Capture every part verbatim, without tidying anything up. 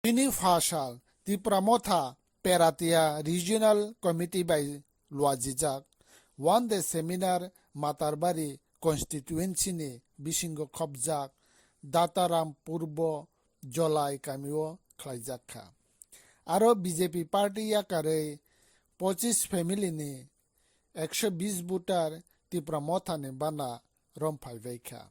Bini pha sal Tipra Motha Peratia Regional Committee bai luajijak one day seminar Matarbari constituency ni bisingo khopjak Dataram Purbo Jolai kamio khlaijak kha. Aro B J P party yakarwi pochis family ni ekso bis voter Tipra Motha ni bana rom phaibai kha.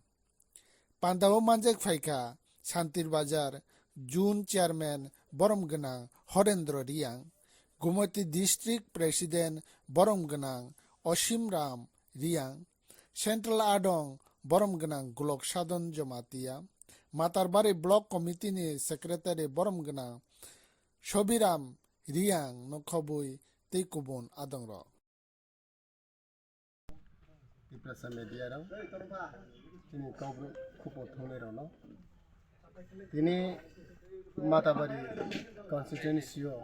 Pandao manjak phaikha Santir Bazar June Chairman borom gwnang Horendro Riang, Gumoti District President borom gwnang Osim Ram Riang, Central Adong borom gwnang Golok Sadon Jamatia, Matarbari Block Committee ni Secretary borom gwnang Sobiram Riang no khobwi tei kubun adongrok. Tiprasa media rok, chini Kokborok khupo thungnai rok no. Tini Matabari constituency o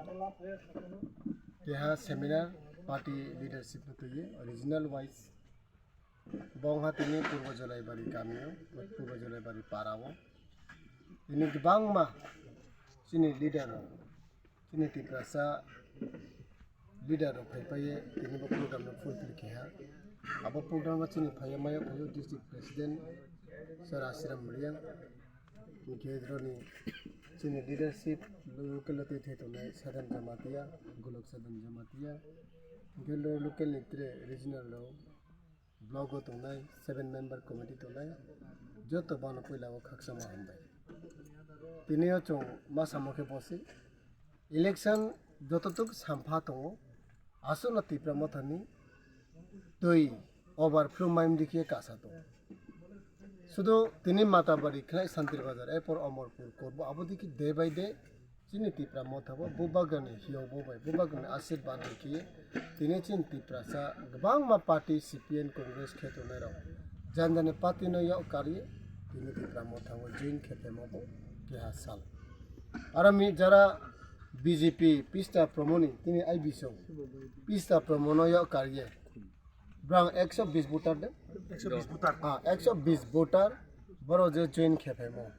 keha seminar party leadership no twiwi regional wise bongha tini Purbo Jolaibari kami o, Purbo Jolaibari para o tini kwbangma chini leader rok, chini Tiprasa leader rok phai phaiye tini bo program no fulfill keha. Abo program o chini phaiya maya phaio district president Sir Asiram Riang, hwnkhe roni chini leadership local o twi thai tongnai Sadan Jamatia, Golok Sadan Jamatia, hwnkhe lo-, local ni tre regional rok, block o tongnai, seven member committee tongnai, joto bono puila o khaksa ma hambai. Tini o chwng ma samo khe bosi, election jototuk sampha tongo, aswkno Tipra Mothani twi overflow maimdi khe kasa tongo. Sudu tini Matabari khlai Santir Bazar, erpor Omorpur, Korbo, abo dikhe day by day chini Tipra Motha bo bubagrani hiyok bo bai, bubagrani ashirbad bai khe tini chini Tiprasa kwbangma party C P M, Congress khe tongnai rok jani jani party no yak karwi tini Tipra Motha o join khe phaima bo keha sal. Aro mi jara B J P pista promoni tini I B song pista promono yak karwi. Brang ekso bis voter de? Ekso bis voter. Ah, ekso bis voter. Boro je join khe phaimo.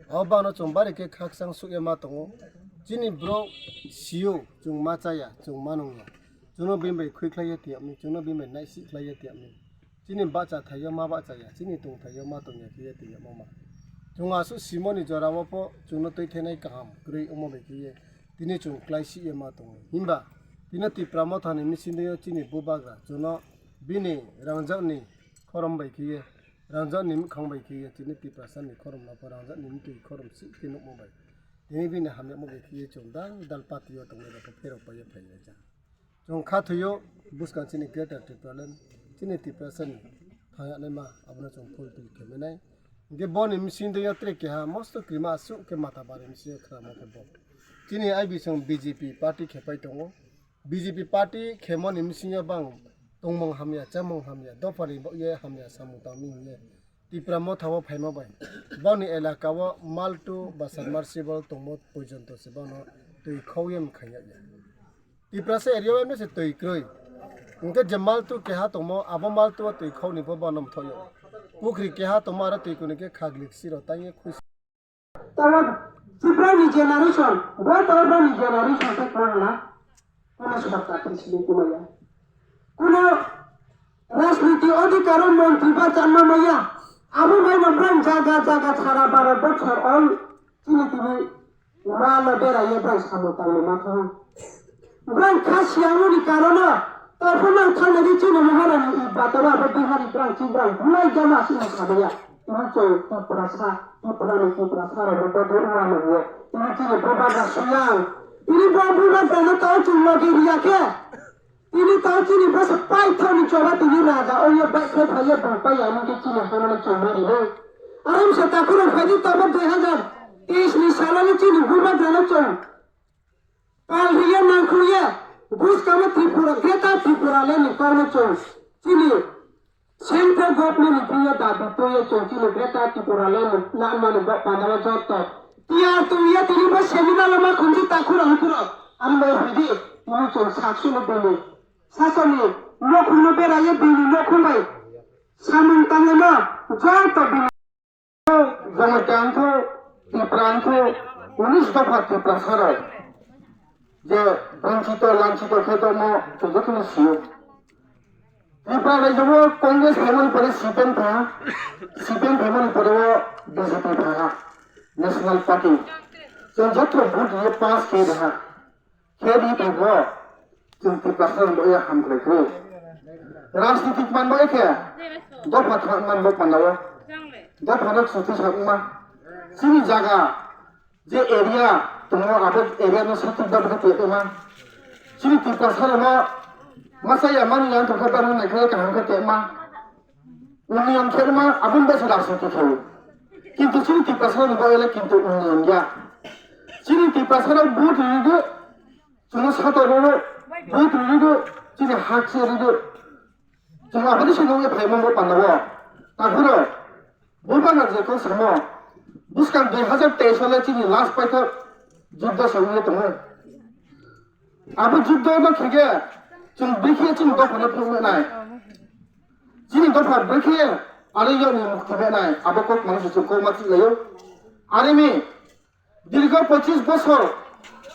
Abo bano chwng bari khe khaksang sukya ma tongo. Chini bro sio chwng ma chaya, chwng ma nungya. Chwngno bini bai khwi khlaiya tiyapni, chwngno bini bai naisi khlaiya tiyapni. Chini bacha thaiyo ma bachaya, chini tong thaiyo ma tongya khe tiyapma ma. Chwng aswk simoni jora o pho chwngno twi thenai kaham kwrwi wngma bai khe. Tini chwng klai si ye ma tongo. Himba tini Tipra Mothani misindeo chini bubagra chwngno bini rangjakni khorom bai khe ye, rangjakni mwkhang bai khe ye, tini Tiprasani khorom no pho rangjakni mtwi khorom si khe nukmo bai. Tini bini hamyakmo bai khe ye chwng dal dal party o tongnai rok pherok pai ye phai laijak. Chwng kha thwio bwskang chini Greater Tipraland, chini Tiprasani thangya naima abono chwng fulfill khe manai. Hingke boni mising twi tre keha mosto krima aswk khe Matabari mising khramo khe bo. Chini I B song B J P party khe pai tongo. B J P party khemoni misingo bang tongmung hamya, chamung hamya, dophani bo ye hamya samung tangmi hinye Tipra Motha o phaima bai. Boni elaka o maltu ba submersible tongmo porjonto se bono twi khauye mkhaiyakya. Tiprasa area o emno se twi kwrwi. Hwnkhe je maltu keha tongmo, abo maltu o twi khau ni bo bono mthoyo. Pukhri keha tongmo aro twi kuni khe khaglik siro tangye khuis. Tamo Tiprani generation, bo tamo bani generation khe kwrwngna, kono sorkar khe sini kumaya. Kono rajniti adhikar o montri ba chanma maya. Abo bai no brang jaga jaga sara baro bochor ol chini tini Walo bera ye brang samung tangwi ma thang. Brang kha siyangmani karono, topho nang thangna di chini Maharani i bataba abo Bihari brang chi brang bulai gama sini sabaya. Ini choi Tiprasa, Tiprani Tiprasa rok bo bo wano ye. Ini chini bubagra siyang. Ini bo bubagrano tao chwng logi riya khe. Tini tao chini bwsa paithakni choba tini raja o ye bai khe phaiye bung pai ya nungkhe chini hamani chongma rino. Aram se takhurok phaidi tabo dui hazar teis ni salani chini bubagrano chwng pal hiye nangkhuye buskangno Tripura, Greater Tripura Land ni kokno chwng chini Central government ni thwiyo dabi twiyo chwng chini Greater Tripura Land ni nangmani bo pandao joto tiyar tongya tini bo seminar lama khunju takhurok hukurok. Ani bai phaidi tini chwng saksuni bini sasoni nokhungno berayo bini nokhung bai samung tangwino joto bini. Jamatia wngkha, Tipra wngkha, Unis dopha Tiprasarok je banchito lanchito khe tongmo chwng jotono sio. Tripura rajyo o Congress phaimani pore C P M phaha, C P M phaimani pore o B J P phaha, National Party. Chwng joto vote ye pass khe daha. Khe di tongbo, chwng Tiprasa rok bo ya hamkrai khe. Rajnitik man bo ekhe, dopha thang man bo panda o. Dopha no chwng thwi sa wngma. Chini jaga, je area tongo, abo area no satik da bwkha tongma. Chini Tiprasa rok no masa ya mani yang tongkha bana nai khe kaham khe tongma. Union khe ma aboni bwsa rajniti khe. Kintu chini Tiprasa ni bo ele kintu union ya. Chini Tiprasa rok vote ridi, chini sata rok vote ridi, chini hak se ridi. Chini aboni se nungye phaimung bo panda bo. Takhuro, bo bana je ko samo. Buskang dui hazar teis sale chini last paithak judda se wngye tongo. Abo juddo no khe khe chwng bwkhe chini dopha no phunuknai. Chini dopha bwkhe ari yoni mukti benai. Abo kok mani se chwng kok ma chwlaio. Ari mi dirgho pochis bosor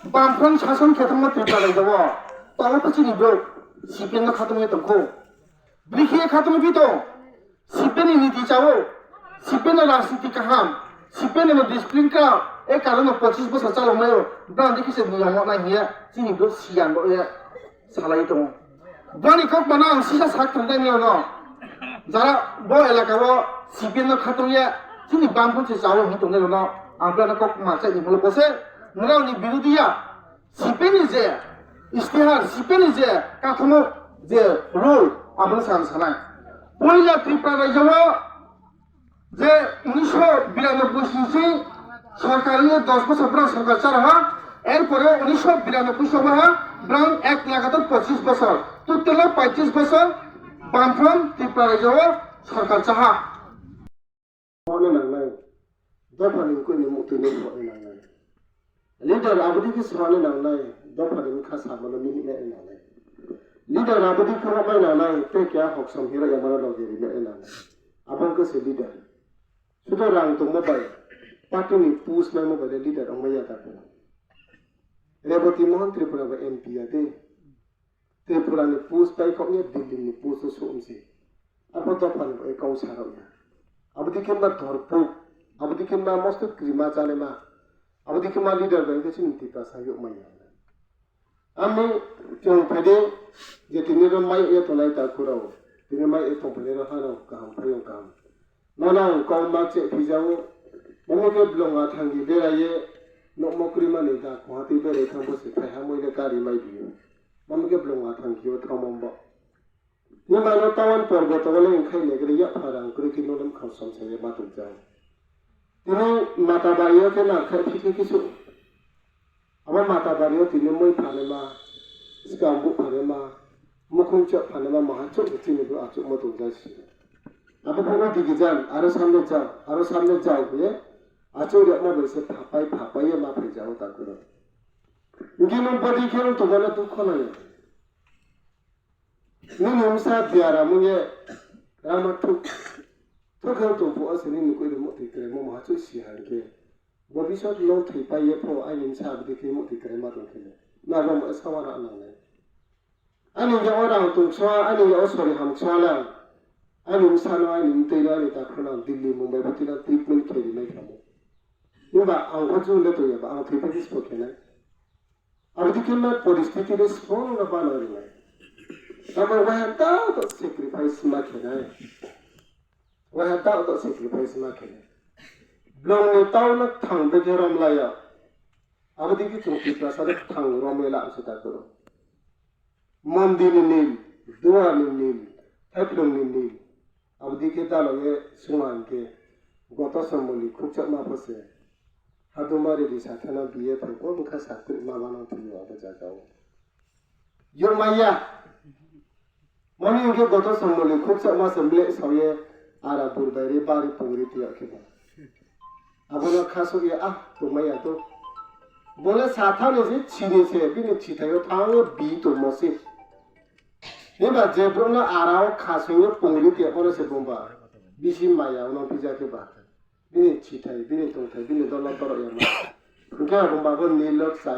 Bamfront sason khe thangma Tripura rajyo o. Tongo to chini bwrwi C P M no khatungwi tongkho. Bwkhe khatungwi tong. C P M ni niti chao, C P M ni rajniti kaham, C P M ni discipline ka, e karon no pochis bosor chalo mayo, bwrang dikhi se niyam nai hiya, chini bro siyan bo e salai tongo. Bwrani kok mana ang sisa sak thang dai no. Jara bo elaka o C P M no khatung ya, chini bang phun se chao hin tong no, ang bwrani kok ma chai ni bolo bose, nrao ni birudiya, C P M ni je istihar, C P M ni je kathamo je role, abono san sanai. Poila Tripura rajyo o je unisho biranobboi sisi sorkar ni dos bosor bwrang sorkar char ha, erpore unisho biranobboi soba ha bwrang ek lagatar pochis bosor, total o pochis bosor Bamfront Tripura rajyo o sorkar chaha. Phone nangnai, dophani kwini muktwini phone nangnai. Leader aboni khe sani nangnai, dophani wngkha samano mihiknai nangnai. Leader aboni khe romai nangnai, tei keha hoksom hero yamano logi rinai nangnai. Abo wngkha se leader. Sudo rang tongma bai, party ni post naima bai le leader wngmaya ta khe. Reboti Mohan Tripura bai M P ya de. Tripura ni post bai kok ya, Delhi ni post o sumsi. Abo dopha ni bai kau sarok ya. Abo dikhe ma dorpuk, abo dikhe ma mosto krima chale ma. Abo dikhe ma leader bai khe chini Tiprasa yok manya. Ami chwng phaide je tini ro mai ya tonai ta khurao. Tini mai ya tong phaide ro hano kaham phayong kaham. Nono ang kok ma che phijao. Omo khe blonga thangwi beraye nokmo kwrwimani da kohatwi berai thangbo se phaiha moile kari mai biyo. Omo khe blonga thangkhe o thangmambo. Ni mano tawan porbo tongole wngkhai negre ya pharang kwrwi khe nono kham samsaiye ma tongjago. Tini mata bario khe narkhai phikhe kisu. Abo mata bario tini mui phanima, swkang buk phanima, mukhung chok phanima, maha chok chini bo achukma tongjak si. Abo phano digi jan, aro samne jan, aro samne jan hwnwi achuk rwma bai se phapai phapai ye ma phai jago ta kuro. Hwnkhe nwng bwdwi khe nwng tongmano dukho nangya. Nini wngsa biaram wngye rama thuk thuk khe tong phu ase nini kwrwi mutwi kwrwi mo maha chuk si hai khe. Bobisot no thwi pai ye pho aini wngsa abdi khe mutwi kwrwi ma tong khe. Na bo mo sawa na nangnai. Ani ya o rang tong so, ani ya o sori ham so lang. Ani wngsa no, ani mtwi no, ani takhu no Delhi, Mumbai bo twi no treatment khe ri mai kha mo. Himba ang kho chwng le tong ya ba, ang thwi pai khe spo khe nai. Abdi khe ma poristiti le songno bana rinai. Tamo wahan ta to sacrifice ma khenai. Wahan ta to sacrifice ma khenai. Blong ni tau na thang be khe rom la ya. Abdi khe chwng Tiprasa le thang rom la am se ta kuro. Mondi ni nil, dua ni nil, thaiplung ni nil. Abdi khe dalogwi swngo hinkhe, goto somboli khukchakma pho se. Haduma ridi sathana biye thangkho wngkha saktwrwima mano thwiyo abo jagao. Yokmaya. Mani hinkhe goto somboli khukchakma se mle saoye ara burbairi bari pungri tiyok khe ba. Abono khasukya ah tongmaya to. Bole sathani se chini se bini chithaio thangwi bi tongmo se. Himba je borokno arao khasingwi pungri tiyaporo se bumba bisi maya uno pija khe ba. Bini chithai, bini tongthai, bini dolo borok yama. Hwnkhe Abung Baphuru Nilo Chaya